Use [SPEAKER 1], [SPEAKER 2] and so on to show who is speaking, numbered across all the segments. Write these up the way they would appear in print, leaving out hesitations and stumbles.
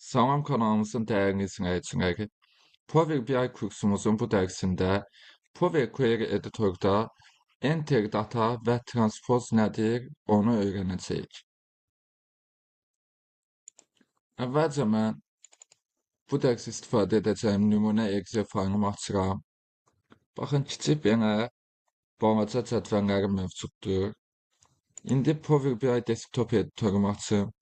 [SPEAKER 1] Salam kanalımızın dəyərli izləyiciləri. Power BI kursumuzun bu dərsində Power Query Editorda Enter Data və Transpose nədir, onu öyrənəcəyik. Əvvəlcə mən bu dərs istifadə edəcəyim nümunə Excel faylımı açıram. Baxın, kiçik belə balaca cədvəllərim mövcuddur. İndi Power BI Desktop editorumu açım.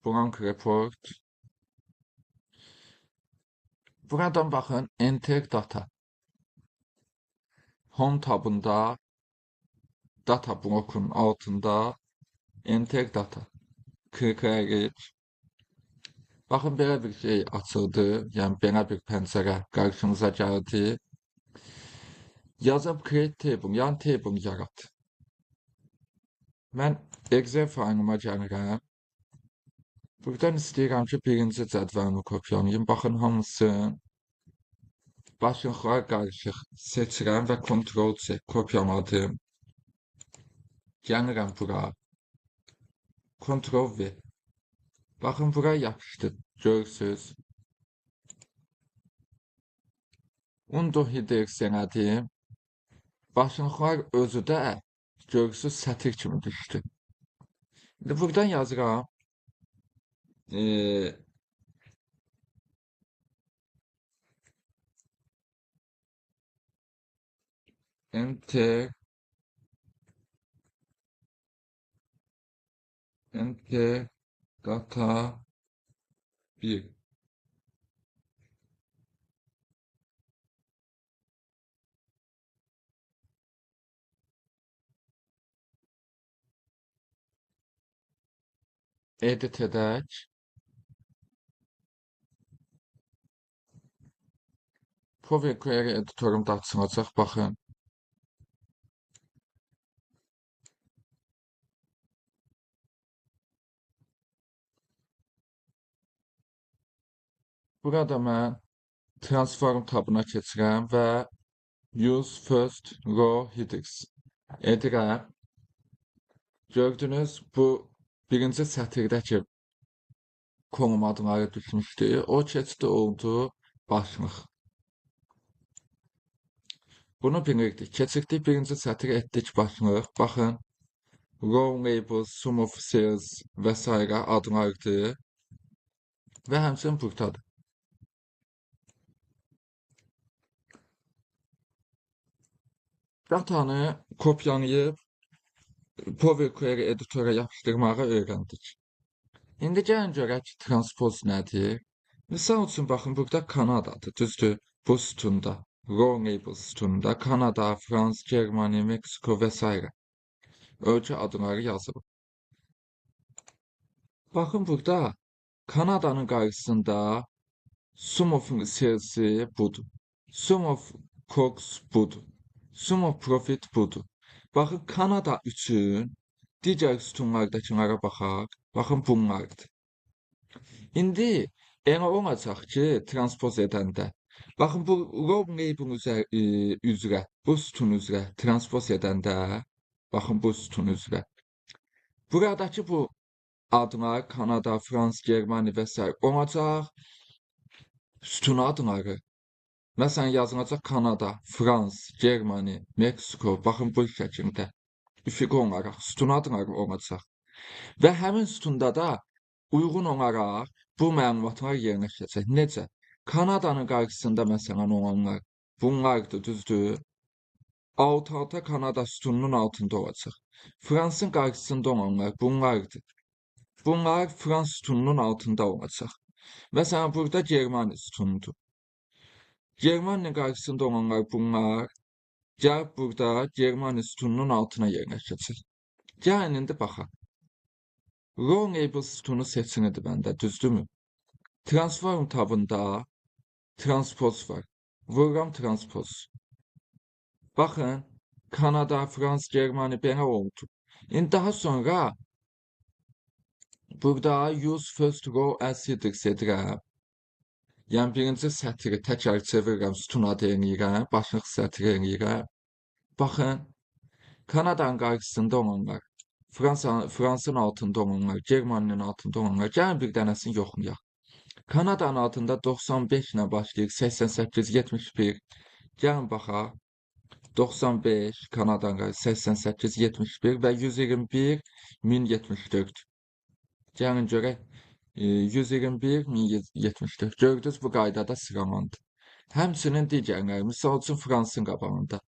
[SPEAKER 1] Blank Report. Buradan baxın, Enter Data. Home tabında Data blokunun altında Enter Data. Klikləyirik. Baxın, belə bir şey açıldı. Yəni, belə bir pəncərə qarşımıza gəldi. Yazıb Create Table, yəni Table yarat. Mən Excel faylıma gəlirəm. Buradan istəyirəm ki, birinci cədvəlimi kopyalayım. Baxın, hamısını başlıqlar qarışıq seçirəm və Ctrl-C kopyaladım. Gəlirəm bura. Ctrl-V. Baxın, bura yapışdı. Görürsünüz. Undo headers elədim. Başlıqlar özü də görürsünüz, sətir kimi düşdü. İndi buradan yazıram. Enter Enter Data 1. Edit edək. Power Query editorum da açılacaq, baxın. Burada mən Transform tabına keçirəm və Use First Row Headers edirəm. Gördünüz, bu birinci sətirdəki konum adları düşmüşdü. O keçdi oldu başlıq. Bunu bilirdik. Keçirdik birinci sətir etdik başlıq. Baxın, row labels, sum of sales və s. adlardır. Və həmçinin buradadır. Datanı kopyalayıb Power Query editora yapışdırmağı öyrəndik. İndi gəlin görək ki, transpose nədir? Misal üçün, baxın, burada Kanadadır, düzdür, bu sütunda. Row label sütununda Kanada, Frans, Germaniya, Meksiko və s. Ölkə adları yazılıb. Baxın, burada Kanadanın qarşısında sum of sales'i budur. Sum of COGS budur. Sum of profit budur. Baxın, Kanada üçün digər sütunlardakılara baxaq. Baxın, bunlardır. İndi elə olacaq ki, transpoz edəndə. Baxın, bu row label üzrə, bu sütun üzrə transpoz edəndə, baxın, bu sütun üzrə. Buradakı bu adlar Kanada, Frans, Germaniya və s. olacaq. Sütun adları. Məsələn, yazılacaq Kanada, Frans, Germaniya, Meksiko, baxın, bu şəkildə üfüqi olaraq sütun adları olacaq. Və həmin sütunda da uyğun olaraq bu məlumatlar yerləşəcək. Necə? Kanadanın qarşısında məsələn olanlar bunlardır, düzdür? Alt-alta Kanada sütununun altında olacaq. Fransın qarşısında olanlar bunlardır. Bunlar Frans sütununun altında olacaq. Məsələn, burada Germaniya sütunudur. Germaniya qarşısında olanlar bunlar gəlib burada Germaniya sütununun altına yerləşəcək. Gəlin indi baxaq. Row label sütunu seçilidir məndə, düzdürmü? Transform tabında transpose var. Vururam transpose. Baxın, Kanada, Frans, Germaniya belə oldu. İndi daha sonra burada use first row as headers edirəm. Yəni birinci sətri təkrar çevirirəm, sütun adı eləyirəm, başlıq sətri eləyirəm. Baxın, Kanadanın qarşısında olanlar, Fransın altında olanlar, Germaniyanın altında olanlar, gəlin bir dənəsini yoxlayaq. Kanadanın altında 95 ilə başlayır, 88, 71. Gəlin baxaq. 95, Kanadanın qarşısı 88, 71 və 121, 1074. Gəlin görək. 121, 1074. Gördünüz, bu qaydada sıralandı. Həmçinin digərləri, misal üçün Fransın qabağında.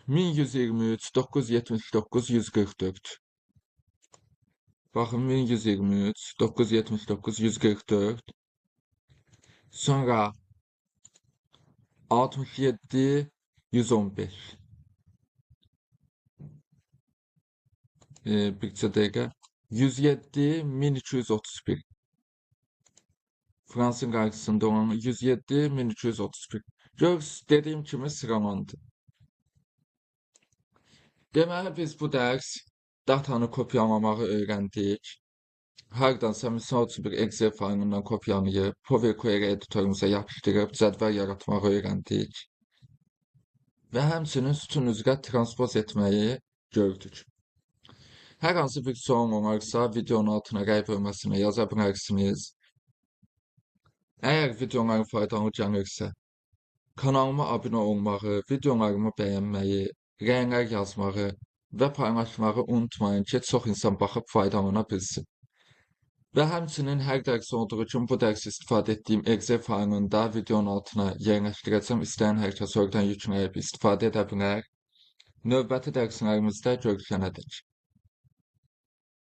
[SPEAKER 1] 1123, 979, 144. Baxın, 1123, 979, 144. Sonra 67, 115. Bircə dəqiqə. 107, 1231. Fransın qarşısında olan 107, 1231. Görürsünüz, dediyim kimi sıralandı. Deməli, biz bu dərs datanı kopyalamağı öyrəndik. Hardansa, misal üçün bir Excel faylından kopyalayıb, Power Query editorumuza yapışdırıb cədvəl yaratmağı öyrəndik. Və həmçinin sütun üzrə transpoz etməyi gördük. Hər hansı bir sual olarsa, videonun altına rəy bölməsinə yaza bilərsiniz. Əgər videolarım faydalı gəlirsə, kanalıma abunə olmağı, videolarımı bəyənməyi, rəylər yazmağı və paylaşmağı unutmayın ki, çox insan baxıb faydalana bilsin. Və həmçinin hər dərs olduğu kimi bu dərs istifadə etdiyim Excel faylını da videonun altına yerləşdirəcəm. İstəyən hər kəs oradan yükləyib istifadə edə bilər. Növbəti dərslərimizdə görüşənədək.